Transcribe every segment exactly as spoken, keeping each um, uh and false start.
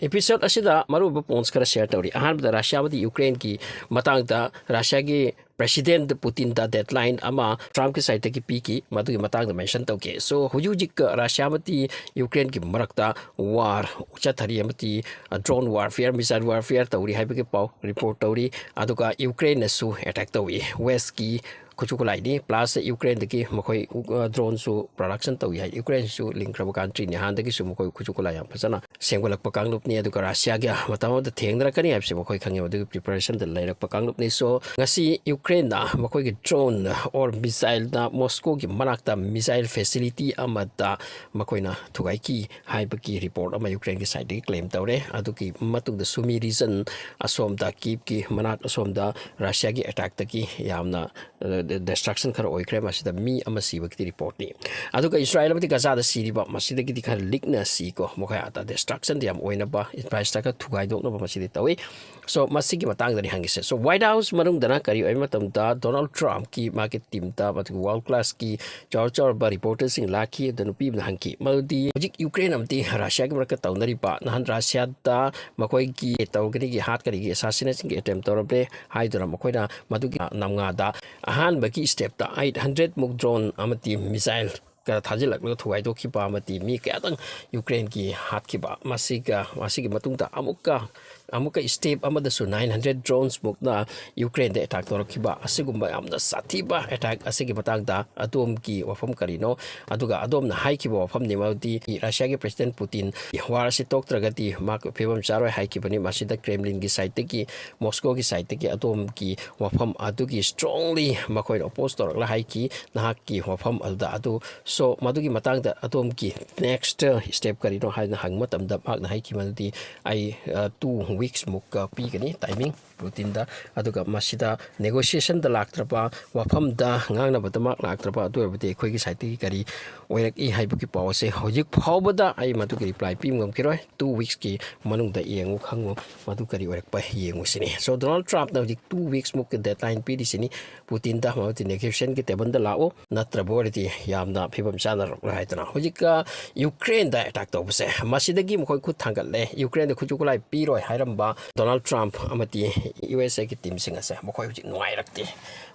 Episode ꯑꯁꯤꯗ ꯃꯔꯨꯑꯣꯏꯕ points ꯈꯔ share ꯇꯧꯔꯤ꯫ ꯑꯍꯥꯟꯕꯗ ꯔꯁꯤꯌꯥ ꯑꯃꯗꯤ ꯌꯨꯀ꯭ꯔꯦꯟꯒꯤ ꯃꯇꯥꯡꯗ ꯔꯁꯤꯌꯥꯒꯤ President Putinꯗ deadline ꯑꯃ Trumpꯀꯤ sideꯇꯒꯤ ꯄꯤꯈꯤ, ꯃꯗꯨꯒꯤ ꯃꯇꯥꯡꯗ mention ꯇꯧꯈꯤ꯫ So, ꯍꯧꯖꯤꯛ ꯍꯧꯖꯤꯛ ꯔꯁꯤꯌꯥ ꯑꯃꯗꯤ ꯌꯨꯀ꯭ꯔꯦꯟꯒꯤ ꯃꯔꯛꯇ war ꯆꯠꯊꯔꯤ ꯑꯃꯗꯤ drone warfare, missile warfare ꯇꯧꯔꯤ ꯍꯥꯏꯕꯒꯤ ꯄꯥꯎ report ꯇꯧꯔꯤ꯫ ꯑꯗꯨꯒ ꯌꯨꯀ꯭ꯔꯦꯟꯅꯁꯨ attack ꯇꯧꯏ꯫ Westꯀꯤ ꯈꯨꯠꯁꯨ ꯈꯨꯠꯂꯥꯏꯅꯤ, plus ꯌꯨꯀ꯭ꯔꯦꯟꯗꯒꯤ ꯃꯈꯣꯏ, ꯑ, droneꯁꯨ production ꯇꯧꯏ ꯍꯥꯏ꯫ ꯌꯨꯀ꯭ꯔꯦꯟꯁꯨ ꯂꯤꯡꯈ꯭ꯔꯕ countryꯅꯤ, ꯍꯥꯟꯅꯗꯒꯤꯁꯨ ꯃꯈꯣꯏ ꯈꯨꯠꯁꯨ ꯈꯨꯠꯂꯥꯏ ꯌꯥꯝ ꯐꯖꯅ ꯁꯦꯝꯒꯠꯂꯛꯄ ꯀꯥꯡꯂꯨꯞꯅꯤ꯫ ꯑꯗꯨꯒ ꯔꯁꯤꯌꯥꯒ ꯃꯇꯝ ꯑꯃꯗ ꯊꯦꯡꯅꯔꯛꯀꯅꯤ ꯍꯥꯏꯕꯁꯤ ꯃꯈꯣꯏ ꯈꯪꯉꯤ, ꯃꯗꯨꯒꯤ preparationꯗ ꯂꯩꯔꯛꯄ ꯀꯥꯡꯂꯨꯞꯅꯤ꯫ So, ꯉꯁꯤ ꯌꯨꯀ꯭ꯔꯦꯟꯅ ꯃꯈꯣꯏꯒꯤ drone or missileꯅ Moscowꯒꯤ ꯃꯅꯥꯛꯇ missile facility ꯑꯃꯗ ꯃꯈꯣꯏꯅ ꯊꯨꯒꯥꯏꯈꯤ ꯍꯥꯏꯕꯒꯤ report ꯑꯃ ꯌꯨꯀ꯭ꯔꯦꯟꯒꯤ sideꯇꯒꯤ claim ꯇꯧꯔꯦ꯫ ꯑꯗꯨꯒꯤ ꯃꯇꯨꯡꯗ Sumy region ꯑꯁꯣꯝꯗ, Kyivꯀꯤ ꯃꯅꯥꯛ ꯑꯁꯣꯝꯗ ꯔꯁꯤꯌꯥꯒꯤ attackꯇꯒꯤ ꯌꯥꯝꯅ, ꯑ, destruction ꯈꯔ ꯑꯣꯏꯈ꯭ꯔꯦ꯫ ꯃꯁꯤꯗ ꯃꯤ ꯑꯃ ꯁꯤꯕꯒꯤꯗꯤ reportꯅꯤ꯫ ꯑꯗꯨꯒ ꯏꯁꯔꯥꯏꯜ ꯑꯃꯗꯤ ꯒꯖꯥꯗ ꯁꯤꯔꯤꯕ, ꯃꯁꯤꯗꯒꯤꯗꯤ ꯈꯔ ꯂꯤꯛꯅ ꯁꯤꯀꯣ꯫ ꯃꯈꯣꯏ ꯑꯥꯗ destructionꯗꯤ ꯌꯥꯝ ꯑꯣꯏꯅꯕ, infrastructure ꯊꯨꯒꯥꯏꯗꯣꯛꯅꯕ ꯃꯁꯤꯗꯤ ꯇꯧꯏ꯫ So, ꯃꯁꯤꯒꯤ ꯃꯇꯥꯡꯗꯅꯤ ꯍꯪꯉꯤꯁꯦ꯫ So, White House ꯃꯅꯨꯡꯗꯅ ꯀꯔꯤ ꯑꯣꯏꯕ ꯃꯇꯝꯗ Donald Trumpꯀꯤ ꯃꯥꯒꯤ teamꯇ, ꯃꯗꯨꯒꯤ world classꯀꯤ ꯆꯥꯎꯔ ꯆꯥꯎꯔꯕ reporterꯁꯤꯡ ꯂꯥꯛꯈꯤ꯫ ꯑꯗꯨ ꯅꯨꯄꯤ ꯑꯃꯅ ꯍꯪꯈꯤ, ꯃꯗꯨꯗꯤ ꯍꯧꯖꯤꯛ ꯌꯨꯀ꯭ꯔꯦꯟ ꯑꯃꯗꯤ ꯔꯁꯤꯌꯥꯒꯤ ꯃꯔꯛꯇ ꯇꯧꯅꯔꯤꯕ, ꯅꯍꯥꯟ ꯔꯁꯤꯌꯥꯗ ꯃꯈꯣꯏꯒꯤ ꯇꯧꯒꯅꯤꯒꯤ, ꯍꯥꯠꯀꯅꯤꯒꯤ, assassinationꯒꯤ attempt ꯇꯧꯔꯕ꯭ꯔꯦ ꯍꯥꯏꯗꯨꯅ ꯃꯈꯣꯏꯅ ꯃꯗꯨꯒꯤ ꯅꯝꯉꯥꯗ ꯑꯍꯥꯟꯕꯒꯤ stepꯇ eight hundred ꯃꯨꯛ drone ꯑꯃꯗꯤ missile ꯀ ꯊꯥꯖꯤꯜꯂꯛꯂꯒ ꯊꯨꯒꯥꯏꯗꯣꯛꯈꯤꯕ ꯑꯃꯗꯤ ꯃꯤ ꯀꯌꯥꯗꯪ ꯌꯨꯀ꯭ꯔꯦꯟꯒꯤ ꯍꯥꯠꯈꯤꯕ, ꯃꯁꯤꯒ, ꯃꯁꯤꯒꯤ ꯃꯇꯨꯡꯗ ꯑꯃꯨꯛꯀ, ꯑꯃꯨꯛꯀ step ꯑꯃꯗꯁꯨ nine hundred drones ꯃꯨꯛꯅ ꯌꯨꯀ꯭ꯔꯦꯟꯗ attack ꯇꯧꯔꯛꯈꯤꯕ, ꯑꯁꯤꯒꯨꯝꯕ ꯌꯥꯝꯅ ꯁꯥꯊꯤꯕ attack ꯑꯁꯤꯒꯤ ꯃꯇꯥꯡꯗ ꯑꯗꯣꯝꯒꯤ ꯋꯥꯐꯝ ꯀꯔꯤꯅꯣ? ꯑꯗꯨꯒ ꯑꯗꯣꯝꯅ ꯍꯥꯏꯈꯤꯕ ꯋꯥꯐꯝꯅꯤ, ꯃꯗꯨꯗꯤ ꯔꯁꯤꯌꯥꯒꯤ President Putin war ꯑꯁꯤ ꯇꯣꯛꯇ꯭ꯔꯒꯗꯤ ꯃꯍꯥꯛ ꯐꯤꯕꯝ ꯆꯥꯔꯣꯏ ꯍꯥꯏꯈꯤꯕꯅꯤ꯫ ꯃꯁꯤꯗ Kremlinꯒꯤ sideꯇꯒꯤ, Moscowꯒꯤ sideꯇꯒꯤ ꯑꯗꯣꯝꯒꯤ ꯋꯥꯐꯝ ꯑꯗꯨꯒꯤ strongly ꯃꯈꯣꯏꯅ oppose ꯇꯧꯔꯛꯂ ꯍꯥꯏꯈꯤ, ꯅꯍꯥꯛꯀꯤ ꯋꯥꯐꯝ ꯑꯗꯨꯗ ꯑꯗꯨ꯫ So, ꯃꯗꯨꯒꯤ ꯃꯇꯥꯡꯗ ꯑꯗꯣꯝꯒꯤ next step ꯀꯔꯤꯅꯣ ꯍꯥꯏꯅ ꯍꯪꯕ ꯃꯇꯝꯗ ꯃꯍꯥꯛꯅ ꯍꯥꯏꯈꯤ, ꯃꯗꯨꯗꯤ, "I, uh, too ꯋꯤꯛꯁꯃꯨꯛꯀ ꯄꯤꯒꯅꯤ ꯇꯥꯏꯃꯤꯡ ꯄꯨꯇꯤꯟꯗ꯫ ꯑꯗꯨꯒ ꯃꯁꯤꯗ ꯅꯦꯒꯣꯁꯤꯌꯦꯁꯟꯗ ꯂꯥꯛꯇ꯭ꯔꯕ, ꯋꯥꯐꯝꯗ ꯉꯥꯡꯅꯕꯗ ꯃꯥꯛ ꯂꯥꯛꯇ꯭ꯔꯕ, ꯑꯗꯨ ꯑꯣꯏꯔꯕꯗꯤ ꯑꯩꯈꯣꯏꯒꯤ ꯁꯥꯏꯠꯇꯒꯤ ꯀꯔꯤ ꯑꯣꯏꯔꯛꯏ ꯍꯥꯏꯕꯒꯤ ꯄꯥꯎ ꯑꯁꯦ ꯍꯧꯖꯤꯛ ꯐꯥꯎꯕꯗ ꯑꯩ ꯃꯗꯨꯒꯤ ꯔꯤꯄ꯭ꯂꯥꯏ ꯄꯤ ꯉꯝꯈꯤꯔꯣꯏ꯫ ꯇꯨ ꯋꯤꯛꯁꯀꯤ ꯃꯅꯨꯡꯗ ꯌꯦꯡꯉꯨ ꯈꯪꯉꯨ ꯃꯗꯨ ꯀꯔꯤ ꯑꯣꯏꯔꯛꯄ ꯌꯦꯡꯉꯨꯁꯤꯅꯤ꯫ ꯁꯣ ꯗꯣꯅꯥꯜꯗ ꯇ꯭ꯔꯝꯞꯅ ꯍꯧꯖꯤꯛ ꯇꯨ ꯋꯤꯛꯁꯃꯨꯛꯀꯤ ꯗꯦꯠꯂꯥꯏꯟ ꯄꯤꯔꯤꯁꯤꯅꯤ ꯄꯨꯇꯤꯟꯗ, ꯃꯗꯨꯗꯤ ꯅꯦꯒꯣꯁꯤꯌꯦꯁꯟꯒꯤ ꯇꯦꯕꯜꯗ ꯂꯥꯛꯎ, ꯅꯠꯇ꯭ꯔꯕ ꯑꯣꯏꯔꯗꯤ ꯌꯥꯝꯅ ꯐꯤꯕꯝ ꯆꯥꯅꯔꯛꯂꯣꯏ ꯍꯥꯏꯗꯅ꯫ ꯍꯧꯖꯤꯛꯀ ꯌꯨꯀ꯭ꯔꯦꯟꯗ ꯑꯦꯇꯥꯛ ꯇꯧꯕꯁꯦ, ꯃꯁꯤꯗꯒꯤ ꯃꯈꯣꯏ ꯈꯨꯠ ꯊꯥꯡꯒꯠꯂꯦ꯫ ꯌꯨꯀ꯭ꯔꯦꯟꯗ ꯈꯨꯠꯁꯨ ꯈꯨꯠꯂꯥꯏ ꯄꯤꯔꯣꯏ ꯍꯥꯏꯔꯝꯕ ꯗꯣꯅꯥꯜꯗ ꯇ꯭ꯔꯝꯞ ꯑꯃꯗꯤ ꯌꯨ ꯑꯦꯁ ꯑꯦꯒꯤ ꯇꯤꯝꯁꯤꯡ ꯑꯁꯦ ꯃꯈꯣꯏ ꯍꯧꯖꯤꯛ ꯅꯨꯡꯉꯥꯏꯔꯛꯇꯦ꯫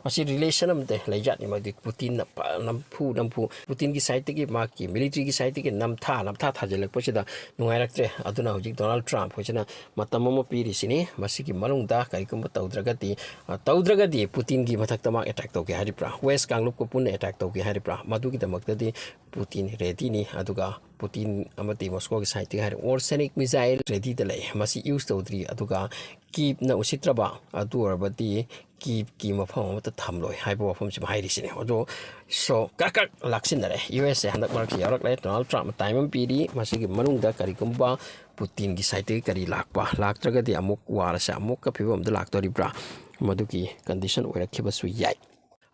ꯃꯁꯤ ꯔꯤꯂꯦꯁꯟ ꯑꯃꯗ ꯂꯩꯖꯥꯠꯅꯤ꯫ ꯃꯗꯨ ꯄꯨꯇꯤꯟꯅ ꯄ-, ꯅꯝꯐꯨ ꯅꯝꯐꯨ ꯄꯨꯇꯤꯟꯒꯤ ꯁꯥꯏꯠꯇꯒꯤ, ꯃꯍꯥꯛꯀꯤ ꯃꯤꯂꯤꯇ꯭ꯔꯤꯒꯤ ꯁꯥꯏꯠꯇꯒꯤ ꯅꯝꯊꯥ ꯅꯝꯊꯥ ꯊꯥꯖꯤꯜꯂꯛꯄꯁꯤꯗ ꯅꯨꯡꯉꯥꯏꯔꯛꯇ꯭ꯔꯦ꯫ ꯑꯗꯨꯅ ꯍꯧꯖꯤꯛ ꯗꯣꯅꯥꯜꯗ ꯇ꯭ꯔꯝꯞ ꯍꯣꯏꯁꯤꯅ ꯃꯇꯝ ꯑꯃ ꯄꯤꯔꯤꯁꯤꯅꯤ꯫ ꯃꯁꯤꯒꯤ ꯃꯅꯨꯡꯗ ꯀꯔꯤꯒꯨꯝꯕ ꯇꯧꯗ꯭ꯔꯒꯗꯤ, ꯑ, ꯇꯧꯗ꯭ꯔꯒꯗꯤ ꯄꯨꯇꯤꯟꯒꯤ ꯃꯊꯛꯇ ꯃꯥ ꯑꯦꯇꯥꯛ ꯇꯧꯒꯦ ꯍꯥꯏꯔꯤꯕ꯭ꯔꯥ, ꯋꯦꯁ ꯀꯥꯡꯂꯨꯞꯀ ꯄꯨꯟꯅ ꯑꯦꯇꯥꯛ ꯇꯧꯒꯦ ꯍꯥꯏꯔꯤꯕ꯭ꯔꯥ, ꯃꯗꯨꯒꯤꯗꯃꯛꯇꯗꯤ ꯄꯨꯇꯤꯟ ꯔꯦꯗꯤꯅꯤ꯫ ꯑꯗꯨꯒ ꯄꯨꯇꯤꯟ ꯑꯃꯗꯤ ꯃꯣꯁꯀꯣꯒꯤ ꯁꯥꯏꯠꯇꯒꯤ ꯍꯥꯏꯔꯤ ꯑꯣꯔꯁꯦꯅꯤꯛ ꯃꯤꯖꯥꯏꯜ ꯔꯦꯗꯤꯗ ꯂꯩ꯫ ꯃꯁꯤ ꯌꯨꯁ ꯇꯧꯗ꯭ꯔꯤ꯫ ꯑꯗꯨꯒ ꯀꯤꯞꯅ ꯎꯁꯤꯠꯇ꯭ꯔꯕ ꯑꯗꯨ ꯑꯣꯏꯔꯕꯗꯤ ꯀꯤꯞꯀꯤ ꯃꯐꯝ ꯑꯃꯠꯇ ꯊꯝꯂꯣꯏ ꯍꯥꯏꯕ ꯋꯥꯐꯝꯁꯤꯃ ꯍꯥꯏꯔꯤꯁꯤꯅꯦ꯫ ꯑꯗꯣ ꯁꯣ ꯀꯛ ꯀꯛ ꯂꯥꯛꯁꯤꯟꯅꯔꯦ꯫ ꯌꯨ ꯑꯦꯁ ꯑꯦ ꯍꯟꯗꯛ ꯃꯔꯛꯁꯤ ꯌꯥꯎꯔꯛꯂꯦ꯫ ꯗꯣꯅꯥꯜꯗ ꯇ꯭ꯔꯝꯞꯅ ꯇꯥꯏꯝ ꯑꯃ ꯄꯤꯔꯤ꯫ ꯃꯁꯤꯒꯤ ꯃꯅꯨꯡꯗ ꯀꯔꯤꯒꯨꯝꯕ ꯄꯨꯇꯤꯟꯒꯤ ꯁꯥꯏꯠꯇꯒꯤ ꯀꯔꯤ ꯂꯥꯛꯄ, ꯂꯥꯛꯇ꯭ꯔꯒꯗꯤ ꯑꯃꯨꯛ ꯋꯥꯔꯁꯦ ꯑꯃꯨꯛꯀ ꯐꯤꯕꯝ ꯑꯃꯗ ꯂꯥꯛꯇꯣꯔꯤꯕ꯭ꯔꯥ, ꯃꯗꯨꯒꯤ ꯀꯟꯗꯤꯁꯟ ꯑꯣꯏꯔꯛꯈꯤꯕꯁꯨ ꯌꯥꯏ꯫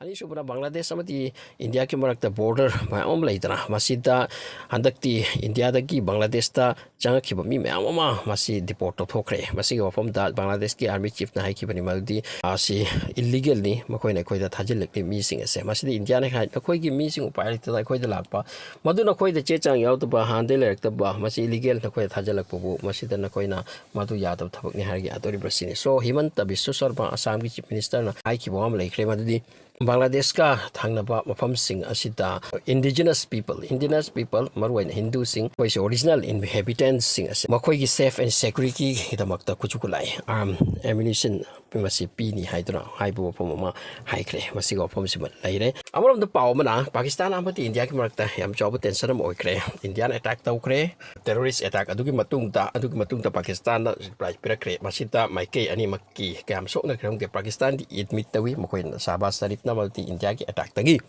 ꯑꯅꯤꯁꯨꯕꯅ ꯕꯪꯒ꯭ꯂꯥꯗꯦꯁ ꯑꯃꯗꯤ ꯏꯟꯗꯤꯌꯥꯒꯤ ꯃꯔꯛꯇ ꯕꯣꯔꯗꯔ ꯃꯌꯥꯝ ꯑꯃ ꯂꯩꯗꯅ, ꯃꯁꯤꯗ ꯍꯟꯗꯛꯇꯤ ꯏꯟꯗꯤꯌꯥꯗꯒꯤ ꯕꯪꯒ꯭ꯂꯥꯗꯦꯁꯇ ꯆꯪꯉꯛꯈꯤꯕ ꯃꯤ ꯃꯌꯥꯝ ꯑꯃ ꯃꯁꯤ ꯗꯤꯄꯣꯔꯠ ꯇꯧꯊꯣꯛꯈ꯭ꯔꯦ꯫ ꯃꯁꯤꯒꯤ ꯋꯥꯐꯝꯗ ꯕꯪꯒ꯭ꯂꯥꯗꯦꯁꯀꯤ ꯑꯥꯔꯃꯤ ꯆꯤꯐꯅ ꯍꯥꯏꯈꯤꯕꯅꯤ, ꯃꯗꯨꯗꯤ ꯃꯁꯤ ꯏꯜꯂꯤꯒꯦꯜꯅꯤ, ꯃꯈꯣꯏꯅ ꯑꯩꯈꯣꯏꯗ ꯊꯥꯖꯤꯜꯂꯛꯂꯤꯕ ꯃꯤꯁꯤꯡ ꯑꯁꯦ꯫ ꯃꯁꯤꯗ ꯏꯟꯗꯤꯌꯥꯅ ꯍꯥꯏ, "ꯅꯈꯣꯏꯒꯤ ꯃꯤꯁꯤꯡ ꯎꯄꯥꯏ ꯂꯩꯇꯗꯅ ꯑꯩꯈꯣꯏꯗ ꯂꯥꯛꯄ, ꯃꯗꯨ ꯅꯈꯣꯏꯗ ꯆꯦ ꯆꯥꯡ ꯌꯥꯎꯗꯕ, ꯍꯥꯟꯅꯗꯩ ꯂꯩꯔꯛꯇꯕ, ꯃꯁꯤ ꯏꯜꯂꯤꯒꯦꯜ ꯅꯈꯣꯏꯗ ꯊꯥꯖꯤꯜꯂꯛꯄꯕꯨ, ꯃꯁꯤꯗ ꯅꯈꯣꯏꯅ ꯃꯗꯨ ꯌꯥꯗꯕ ꯊꯕꯛꯅꯤ" ꯍꯥꯏꯔꯒ ꯌꯥꯗꯣꯔꯤꯕ꯭ꯔꯥ ꯁꯤꯅꯤ꯫ ꯁꯣ ꯍꯤꯃꯟꯇ ꯕꯤꯁ꯭ꯋ ꯁꯔꯃ, ꯑꯁꯥꯝꯒꯤ ꯆꯤꯐ ꯃꯤꯅꯤꯁꯇꯔꯅ ꯍꯥꯏꯈꯤꯕ ꯋꯥ ꯑꯃ ꯂꯩꯈ꯭ꯔꯦ, ꯃꯗꯨꯗꯤ ꯕꯪꯒ꯭ꯂꯥꯗꯦꯁꯀ ꯊꯪꯅꯕ ꯃꯐꯝꯁꯤꯡ ꯑꯁꯤꯗ indigenous people, indigenous people, ꯃꯔꯨꯑꯣꯏꯅ ꯍꯤꯟꯗꯨꯁꯤꯡ, ꯑꯩꯈꯣꯏꯁꯦ original inhabitants ꯁꯤꯡ ꯑꯁꯤ ꯃꯈꯣꯏꯒꯤ safe and security ꯒꯤꯗꯃꯛꯇ ꯈꯨꯠꯁꯨ ꯈꯨꯠꯂꯥꯏ, arm, ammunition ꯃꯁꯤ ꯄꯤꯅꯤ ꯍꯥꯏꯗꯨꯅ ꯍꯥꯏꯕ ꯋꯥꯐꯝ ꯑꯃ ꯍꯥꯏꯈ꯭ꯔꯦ꯫ ꯃꯁꯤꯒꯤ ꯋꯥꯐꯝꯁꯤꯃ ꯂꯩꯔꯦ꯫ ꯑꯃꯔꯣꯝꯗ ꯄꯥꯎ ꯑꯃꯅ ꯄꯥꯀꯤꯁꯇꯥꯟ ꯑꯃꯗꯤ ꯏꯟꯗꯤꯌꯥꯒꯤ ꯃꯔꯛꯇ ꯌꯥꯝ ꯆꯥꯎꯕ ꯇꯦꯟꯁꯟ ꯑꯃ ꯑꯣꯏꯈ꯭ꯔꯦ꯫ ꯏꯟꯗꯤꯌꯥꯅ ꯑꯦꯇꯥꯛ ꯇꯧꯈ꯭ꯔꯦ꯫ ꯇꯦꯔꯣꯔꯤꯁ ꯑꯦꯇꯥꯛ ꯑꯗꯨꯒꯤ ꯃꯇꯨꯡꯗ, ꯑꯗꯨꯒꯤ ꯃꯇꯨꯡꯗ ꯄꯥꯀꯤꯁꯇꯥꯟꯅ ꯔꯤꯄ꯭ꯂꯥꯏ ꯄꯤꯔꯛꯈ꯭ꯔꯦ꯫ ꯃꯁꯤꯗ ꯃꯥꯏꯀꯩ ꯑꯅꯤꯃꯛ ꯀꯤ ꯀꯌꯥꯝ ꯁꯣꯛꯅꯈ꯭ꯔꯦ ꯈꯪꯗꯦ꯫ ꯄꯥꯀꯤꯁꯇꯥꯟꯗꯤ ꯑꯦꯗꯃꯤꯠ ꯇꯧꯏ, ꯃꯈꯣꯏꯅ ꯁꯥꯍꯕꯥꯖ ꯁꯔꯤꯐꯅ ꯑꯃꯗꯤ ꯏꯟꯗꯤꯌꯥꯒꯤ ꯑꯦꯇꯥꯛꯇꯒꯤ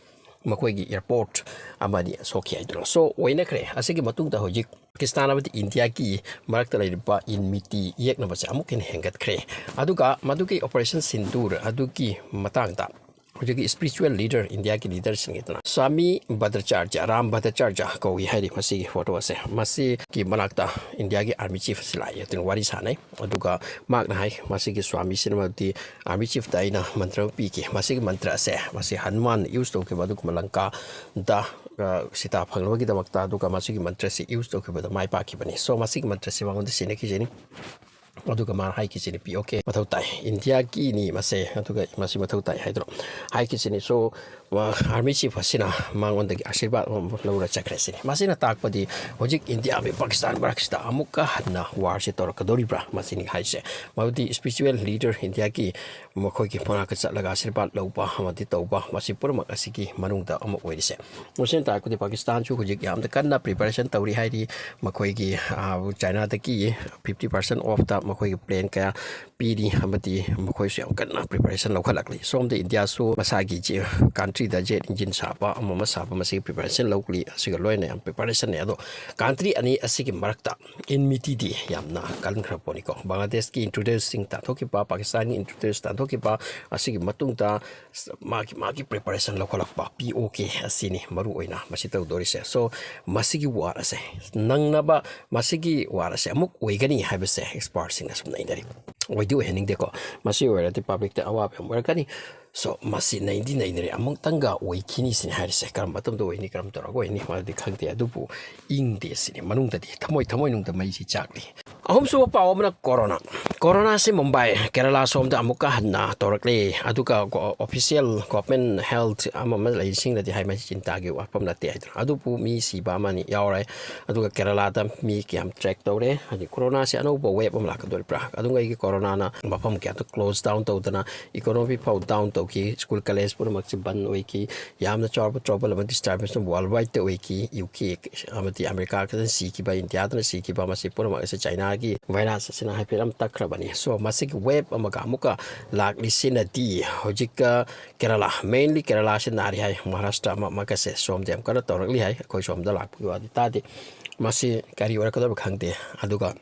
ꯃꯈꯣꯏꯒꯤ ꯑꯦꯌꯔꯄꯣꯔꯠ ꯑꯃ ꯑꯅꯤ ꯁꯣꯛꯈꯤ ꯍꯥꯏꯗꯨꯅ꯫ So, ꯑꯣꯏꯅꯈ꯭ꯔꯦ꯫ ꯑꯁꯤꯒꯤ ꯃꯇꯨꯡꯗ ꯍꯧꯖꯤꯛ ꯄꯥꯀꯤꯁꯇꯥꯟ ꯑꯃꯗꯤ ꯏꯟꯗꯤꯌꯥꯒꯤ ꯃꯔꯛꯇ ꯂꯩꯔꯤꯕ enmity, ꯌꯦꯛꯅꯕꯁꯦ ꯑꯃꯨꯛꯀ ꯍꯦꯟꯅ ꯍꯦꯟꯒꯠꯈ꯭ꯔꯦ꯫ ꯑꯗꯨꯒ ꯃꯗꯨꯒꯤ Operation Sindoor ꯑꯗꯨꯒꯤ ꯃꯇꯥꯡꯗ ꯍꯧꯖꯤꯛꯀꯤ spiritual leader, ꯏꯟꯗꯤꯌꯥꯒꯤ ꯂꯤꯗꯔꯁꯤꯡꯒꯤꯗꯅ ꯁ꯭ꯋꯥꯃꯤ ꯚꯗ꯭ꯔꯆꯥꯔꯖ, ꯔꯥꯝ ꯚꯗ꯭ꯔꯆꯥꯔꯖ ꯀꯧꯏ ꯍꯥꯏꯔꯤ ꯃꯁꯤꯒꯤ ꯐꯣꯇꯣ ꯑꯁꯦ꯫ ꯃꯁꯤꯒꯤ ꯃꯅꯥꯛꯇ ꯏꯟꯗꯤꯌꯥꯒꯤ army chief ꯑꯁꯤ ꯂꯥꯛꯑꯦ, ꯑꯗꯨꯅ ꯋꯥꯔꯤ ꯁꯥꯟꯅꯩ꯫ ꯑꯗꯨꯒ ꯃꯍꯥꯛꯅ ꯍꯥꯏ, ꯃꯁꯤꯒꯤ ꯁ꯭ꯋꯥꯃꯤꯁꯤꯅ ꯃꯗꯨꯗꯤ army chiefꯇ ꯑꯩꯅ ꯃꯟꯇ꯭ꯔ ꯑꯃ ꯄꯤꯈꯤ꯫ ꯃꯁꯤꯒꯤ ꯃꯟꯇ꯭ꯔ ꯑꯁꯦ, ꯃꯁꯤ ꯍꯅꯨꯃꯥꯟꯅ use ꯇꯧꯈꯤꯕ ꯑꯗꯨꯒꯨꯝꯕ ꯂꯪꯀꯥꯗ, ꯑ, ꯁꯤꯇꯥ ꯐꯪꯅꯕꯒꯤꯗꯃꯛꯇ, ꯑꯗꯨꯒ ꯃꯁꯤꯒꯤ ꯃꯟꯇ꯭ꯔꯁꯤ use ꯇꯧꯈꯤꯕꯗ ꯃꯥꯏ ꯄꯥꯛꯈꯤꯕꯅꯤ꯫ So, ꯃꯁꯤꯒꯤ ꯃꯟꯇ꯭ꯔꯁꯤ ꯃꯉꯣꯟꯗ ꯁꯤꯟꯅꯈꯤꯁꯤꯅꯤ꯫ ꯑꯗꯨꯒ ꯃꯥꯅ ꯍꯥꯏꯈꯤꯁꯤꯅꯤ, "ꯄꯤ ꯑꯣ ꯀꯦ ꯃꯊꯧ ꯇꯥꯏ, ꯏꯟꯗꯤꯌꯥꯒꯤꯅꯤ ꯃꯁꯦ, ꯑꯗꯨꯒ ꯃꯁꯤ ꯃꯊꯧ ꯇꯥꯏ" ꯍꯥꯏꯗꯅ ꯍꯥꯏꯈꯤꯁꯤꯅꯤ꯫ So, ꯑ, army chief ꯑꯁꯤꯅ ꯃꯉꯣꯟꯗꯒꯤ ꯑꯥꯁꯤꯔꯕꯥꯗ ꯑꯃ ꯂꯧꯔ ꯆꯠꯈ꯭ꯔꯦ ꯁꯤꯅꯤ꯫ ꯃꯁꯤꯅ ꯇꯥꯛꯄꯗꯤ ꯍꯧꯖꯤꯛ ꯏꯟꯗꯤꯌꯥ ꯑꯃꯗꯤ ꯄꯥꯀꯤꯁꯇꯥꯟ ꯃꯔꯛꯁꯤꯗ ꯑꯃꯨꯛꯀ ꯍꯟꯅ warꯁꯦ ꯇꯧꯔꯛꯀꯗꯧꯔꯤꯕ꯭ꯔꯥ, ꯃꯁꯤꯅꯤ ꯍꯥꯏꯁꯦ꯫ ꯃꯗꯨꯗꯤ spiritual leader ꯏꯟꯗꯤꯌꯥꯒꯤ ꯃꯈꯣꯏꯒꯤ ꯃꯅꯥꯛꯇ ꯆꯠꯂꯒ ꯑꯥꯁꯤꯔꯕꯥꯗ ꯂꯧꯕ ꯑꯃꯗꯤ ꯇꯧꯕ, ꯃꯁꯤ ꯄꯨꯝꯅꯃꯛ ꯑꯁꯤꯒꯤ ꯃꯅꯨꯡꯗ ꯑꯃ ꯑꯣꯏꯔꯤꯁꯦ꯫ ꯃꯁꯤꯅ ꯇꯥꯛꯄꯗꯤ ꯄꯥꯀꯤꯁꯇꯥꯟꯁꯨ ꯍꯧꯖꯤꯛ ꯌꯥꯝꯅ ꯀꯟꯅ preparation ꯇꯧꯔꯤ ꯍꯥꯏꯔꯤ꯫ ꯃꯈꯣꯏꯒꯤ, ꯑ, ꯆꯥꯏꯅꯥꯗꯒꯤ fifty percent offꯇ ꯃꯈꯣꯏꯒꯤ plane ꯀꯌꯥ ꯄꯤꯔꯤ, ꯑꯃꯗꯤ ꯃꯈꯣꯏꯁꯨ ꯌꯥꯝ ꯀꯟꯅ preparation ꯂꯧꯈꯠꯂꯛꯂꯤ꯫ ꯁꯣꯝꯗ ꯏꯟꯗꯤꯌꯥꯁꯨ ꯃꯁꯥꯒꯤ ꯖꯦ-, countryꯗ jet engine ꯁꯥꯕ ꯑꯃ ꯑꯃ ꯁꯥꯕ, ꯃꯁꯤꯒꯤ preparation ꯂꯧꯈꯠꯂꯤ꯫ ꯑꯁꯤꯒ ꯂꯣꯏꯅ ꯌꯥꯝ preparationꯅꯤ꯫ ꯑꯗꯣ country ꯑꯅꯤ ꯑꯁꯤꯒꯤ ꯃꯔꯛꯇ enmityꯗꯤ ꯌꯥꯝꯅ ꯀꯟꯈ꯭ꯔ ꯄꯣꯠꯅꯤꯀꯣ꯫ ꯕꯪꯒ꯭ꯂꯥꯗꯦꯁꯀꯤ intruders ꯁꯤꯡ ꯇꯥꯟꯊꯣꯛꯈꯤꯕ, ꯄꯥꯀꯤꯁꯇꯥꯟꯒꯤ intruders ꯇꯥꯟꯊꯣꯛꯈꯤꯕ, ꯑꯁꯤꯒꯤ ꯃꯇꯨꯡꯗ ꯃꯥꯒꯤ, ꯃꯥꯒꯤ preparation ꯂꯧꯈꯠꯂꯛꯄ, ꯄꯤ ꯑꯣ ꯀꯦ ꯑꯁꯤꯅꯤ ꯃꯔꯨ ꯑꯣꯏꯅ ꯃꯁꯤ ꯇꯧꯗꯣꯔꯤꯁꯦ꯫ So, ꯃꯁꯤꯒꯤ war ꯑꯁꯦ ꯅꯪꯅꯕ, ꯃꯁꯤꯒꯤ war ꯑꯁꯦ ꯑꯃꯨꯛ ꯑꯣꯏꯒꯅꯤ ꯍꯥꯏꯕꯁꯦ expertꯁꯤꯡꯅ ꯁꯨꯝ ꯅꯩꯅꯔꯤ꯫ ꯑꯣꯏꯗꯤ ꯑꯣꯏꯍꯟꯅꯤꯡꯗꯦꯀꯣ꯫ ꯃꯁꯤ ꯑꯣꯏꯔꯗꯤ publicꯇ ꯑꯋꯥꯕ ꯌꯥꯝ ꯑꯣꯏꯔꯛꯀꯅꯤ꯫ So, ꯃꯁꯤ ꯅꯩꯗꯤ ꯅꯩꯅꯔꯦ꯫ ꯑꯃꯨꯛꯇꯪꯒ ꯑꯣꯏꯈꯤꯅꯤ ꯁꯤꯅꯤ ꯍꯥꯏꯔꯤꯁꯦ꯫ ꯀꯔꯝꯕ ꯃꯇꯝꯗ ꯑꯣꯏꯅꯤ, ꯀꯔꯝ ꯇꯧꯔꯒ ꯑꯣꯏꯅꯤ, ꯃꯗꯨꯗꯤ ꯈꯪꯗꯦ꯫ ꯑꯗꯨꯕꯨ ꯏꯪꯗꯦ ꯁꯤꯅꯤ ꯃꯅꯨꯡꯗꯗꯤ, ꯊꯃꯣꯏ, ꯊꯃꯣꯏꯅꯨꯡꯗ ꯃꯩꯁꯤ ꯆꯥꯛꯂꯤ꯫ ꯑꯍꯨꯝꯁꯨꯕ ꯄꯥꯎ ꯑꯃꯅ ꯀꯣꯔꯣꯅꯥ꯫ ꯀꯣꯔꯣꯅꯥꯁꯤ ꯃꯨꯝꯕꯥꯏ, ꯀꯦꯔꯂꯥ ꯁꯣꯝꯗ ꯑꯃꯨꯛꯀ ꯍꯟꯅ ꯇꯧꯔꯛꯂꯦ꯫ ꯑꯗꯨꯒ ꯒꯣ-, official government health ꯑꯃ ꯑꯃ ꯂꯩꯁꯤꯡꯅꯗꯤ ꯍꯥꯏ, ꯃꯁꯤ ꯆꯤꯟꯇꯥꯒꯤ ꯋꯥꯐꯝ ꯅꯠꯇꯦ ꯍꯥꯏꯗꯨꯅ꯫ ꯑꯗꯨꯕꯨ ꯃꯤ ꯁꯤꯕ ꯑꯃꯅꯤ ꯌꯥꯎꯔꯦ꯫ ꯑꯗꯨꯒ ꯀꯦꯔꯂꯥꯗ ꯃꯤ ꯀꯌꯥꯝ track ꯇꯧꯔꯦ? ꯍꯥꯏꯗꯤ ꯀꯣꯔꯣꯅꯥꯁꯤ ꯑꯅꯧꯕ wave ꯑꯃ ꯂꯥꯛꯀꯗꯧꯔꯤꯕ꯭ꯔꯥ? ꯑꯗꯨꯉꯩꯒꯤ ꯀꯣꯔꯣꯅꯥꯅ ꯃꯐꯝ ꯀꯌꯥꯗ close down ꯇꯧꯗꯅ economy ꯐꯥꯎ down ꯇꯧꯈꯤ꯫ School college ꯄꯨꯝꯅꯃꯛꯁꯤ ꯕꯟ ꯑꯣꯏꯈꯤ꯫ ꯌꯥꯝꯅ ꯆꯥꯎꯔꯕ trouble ꯑꯃ, disturbance ꯑꯃ worldwide ꯑꯣꯏꯈꯤ꯫ ꯌꯨ ꯀꯦ ꯑꯃꯗꯤ ꯑꯃꯦꯔꯤꯀꯥꯗꯅ ꯁꯤꯈꯤꯕ, ꯏꯟꯗꯤꯌꯥꯗꯅ ꯁꯤꯈꯤꯕ, ꯃꯁꯤ ꯄꯨꯝꯅꯃꯛ ꯑꯁꯤ ꯆꯥꯏꯅꯥ ꯒꯤ ꯚꯥꯏꯔꯁ ꯑꯁꯤꯅ ꯍꯥꯏꯐꯦꯠ ꯑꯃ ꯇꯛꯈ꯭ꯔꯕꯅꯤ꯫ So, ꯃꯁꯤꯒꯤ ꯋꯦꯕ ꯑꯃꯒ ꯑꯃꯨꯛꯀ ꯂꯥꯛꯂꯤꯁꯤꯅꯗꯤ ꯍꯧꯖꯤꯛ, ꯑ, ꯀꯦꯔꯂꯥ, mainly ꯀꯦꯔꯂꯥꯁꯤ ꯅꯥꯔꯤ ꯍꯥꯏ꯫ ꯃꯍꯥꯔꯥꯁꯇ꯭ꯔ ꯑꯃ ꯑꯃꯒꯁꯦ ꯁꯣꯝꯗ ꯌꯥꯝ ꯀꯟꯅ ꯇꯧꯔꯛꯂꯤ ꯍꯥꯏ꯫ ꯑꯩꯈꯣꯏ ꯁꯣꯝꯗ ꯂꯥꯛꯄꯒꯤ ꯋꯥꯗꯤ ꯇꯥꯗꯦ꯫ ꯃꯁꯤ ꯀꯔꯤ ꯑꯣꯏꯔꯛꯀꯗꯕ ꯈꯪꯗꯦ꯫ ꯑꯗꯨꯒ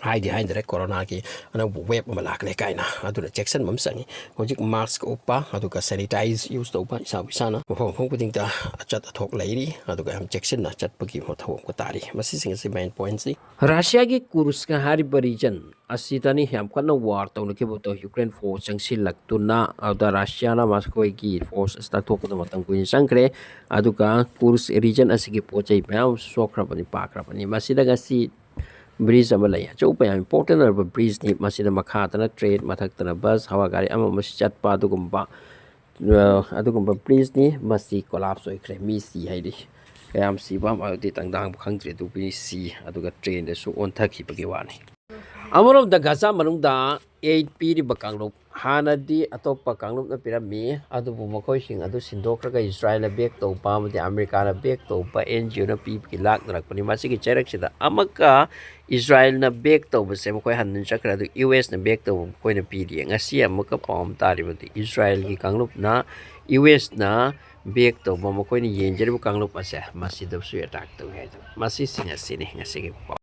ꯍꯥꯏꯗꯤ ꯍꯥꯏꯅꯔꯦ, ꯀꯣꯔꯣꯅꯥꯒꯤ ꯑꯅꯧꯕ ꯋꯦꯕ ꯑꯃ ꯂꯥꯛꯂꯦ ꯀꯥꯏꯅ꯫ ꯑꯗꯨꯅ ꯆꯦꯛꯁꯤꯟꯕ ꯑꯃ ꯆꯪꯉꯤ꯫ ꯍꯧꯖꯤꯛ ꯃꯥꯁꯛ ꯎꯞꯄ, ꯑꯗꯨꯒ ꯁꯦꯅꯤꯇꯥꯏꯖ ꯌꯨꯁ ꯇꯧꯕ, ꯏꯁꯥ ꯏꯁꯥꯅ ꯃꯐꯝ ꯃꯐꯝ ꯈꯨꯗꯤꯡꯗ ꯑꯆꯠ ꯑꯊꯣꯛ ꯂꯩꯔꯤ꯫ ꯑꯗꯨꯒ ꯌꯥꯝ ꯆꯦꯛꯁꯤꯟꯅ ꯆꯠꯄꯒꯤ ꯃꯊꯧ ꯑꯃꯨꯛꯀ ꯇꯥꯔꯤ꯫ ꯃꯁꯤꯁꯤꯡ ꯑꯁꯤ ꯃꯦꯟ ꯄꯣꯏꯟꯠꯁꯤ꯫ ꯔꯁꯤꯌꯥꯒꯤ ꯀꯨꯔꯁꯀ ꯍꯥꯏꯔꯤꯕ ꯔꯤꯖꯟ ꯑꯁꯤꯗꯅꯤ ꯌꯥꯝ ꯀꯟꯅ ꯋꯥꯔ ꯇꯧꯅꯈꯤꯕꯗꯣ, ꯌꯨꯀ꯭ꯔꯦꯟ ꯐꯣꯔꯁ ꯆꯪꯁꯤꯜꯂꯛꯇꯨꯅ꯫ ꯑꯗꯨꯗ ꯔꯁꯤꯌꯥꯅ ꯃꯈꯣꯏꯒꯤ ꯐꯣꯔꯁ ꯑꯁꯤ ꯇꯥꯛꯊꯣꯛꯄꯗ ꯃꯇꯝ ꯀꯨꯏꯅ ꯆꯪꯈ꯭ꯔꯦ꯫ ꯑꯗꯨꯒ ꯀꯨꯔꯁ ꯔꯤꯖꯟ ꯑꯁꯤꯒꯤ ꯄꯣꯠ ꯆꯩ ꯃꯌꯥꯝ ꯑꯃꯁꯨ ꯁꯣꯛꯈ꯭ꯔꯕꯅꯤ, ꯄꯥꯛꯈ꯭ꯔꯕꯅꯤ꯫ ꯃꯁꯤꯗ ꯉꯁꯤ ꯕ꯭ꯔꯤꯖ ꯑꯃ ꯂꯩ, ꯑꯆꯧꯕ ꯌꯥꯝ ꯏꯝꯄꯣꯔꯇꯦꯟ ꯑꯣꯏꯔꯕ ꯕ꯭ꯔꯤꯖꯅꯤ꯫ ꯃꯁꯤꯗ ꯃꯈꯥꯗꯅ ꯇ꯭ꯔꯦꯟ, ꯃꯊꯛꯇꯅ ꯕꯁ, ꯍꯋꯥ ꯒꯥꯔꯤ ꯑꯃ ꯑꯃꯁꯨ ꯆꯠꯄ ꯑꯗꯨꯒꯨꯝꯕ, ꯑ, ꯑꯗꯨꯒꯨꯝꯕ ꯕ꯭ꯔꯤꯖꯅꯤ꯫ ꯃꯁꯤ ꯀꯣꯂꯥꯞꯁ ꯑꯣꯏꯈ꯭ꯔꯦ, ꯃꯤ ꯁꯤ ꯍꯥꯏꯔꯤ꯫ ꯀꯌꯥꯝ ꯁꯤꯕ ꯍꯥꯏꯕꯗꯤ ꯇꯪꯗꯥꯡꯕ ꯈꯪꯗ꯭ꯔꯦ, ꯑꯗꯨꯕꯨ ꯃꯤ ꯁꯤ, ꯑꯗꯨꯒ ꯇ꯭ꯔꯦꯟꯗꯁꯨ ꯑꯣꯟꯊꯈꯤꯕꯒꯤ ꯋꯥꯅꯤ꯫ ꯑꯃꯔꯣꯝꯗ ꯒꯥꯖꯥ ꯃꯅꯨꯡꯗ ꯑꯦꯗ ꯄꯤꯔꯤꯕ ꯀꯥꯡꯂꯨꯞ, ꯍꯥꯟꯅꯗꯤ ꯑꯇꯣꯞꯄ ꯀꯥꯡꯂꯨꯞꯅ ꯄꯤꯔꯝꯃꯤ, ꯑꯗꯨꯕꯨ ꯃꯈꯣꯏꯁꯤꯡ ꯑꯗꯨ ꯁꯤꯟꯗꯣꯛꯈ꯭ꯔꯒ ꯏꯁꯔꯥꯏꯜꯅ ꯕꯦꯛ ꯇꯧꯕ ꯑꯃꯗꯤ ꯑꯃꯦꯔꯤꯀꯥꯅ ꯕꯦꯛ ꯇꯧꯕ ꯑꯦꯟ ꯖꯤ ꯑꯣꯅ ꯄꯤꯕꯒꯤ ꯂꯥꯛꯅꯔꯛꯄꯅꯤ꯫ ꯃꯁꯤꯒꯤ ꯆꯩꯔꯛꯁꯤꯗ ꯑꯃꯨꯛꯀ ꯏꯁꯔꯥꯏꯜꯅ ꯕꯦꯛ ꯇꯧꯕꯁꯦ ꯃꯈꯣꯏ ꯍꯟꯗꯨꯅ ꯆꯠꯈ꯭ꯔꯦ, ꯑꯗꯨ ꯌꯨ ꯑꯦꯁꯅ ꯕꯦꯛ ꯇꯧꯕ ꯃꯈꯣꯏꯅ ꯄꯤꯔꯤꯌꯦ꯫ ꯉꯁꯤ ꯑꯃꯨꯛꯀ ꯄꯥꯎ ꯑꯃ ꯇꯥꯔꯤꯕꯗꯤ ꯏꯁꯔꯥꯏꯜꯒꯤ ꯀꯥꯡꯂꯨꯞꯅ ꯌꯨ ꯑꯦꯁꯅ ꯕꯦꯛ ꯇꯧꯕ ꯃꯈꯣꯏꯅ ꯌꯦꯡꯖꯔꯤꯕ ꯀꯥꯡꯂꯨꯞ ꯑꯁꯦ ꯃꯁꯤꯗꯁꯨ ꯑꯦꯇꯥꯛ ꯇꯧꯏ ꯍꯥꯏꯗꯅ꯫ ꯃꯁꯤꯁꯤꯡ ꯑꯁꯤꯅꯤ ꯉꯁꯤꯒꯤ ꯄꯥꯎ꯫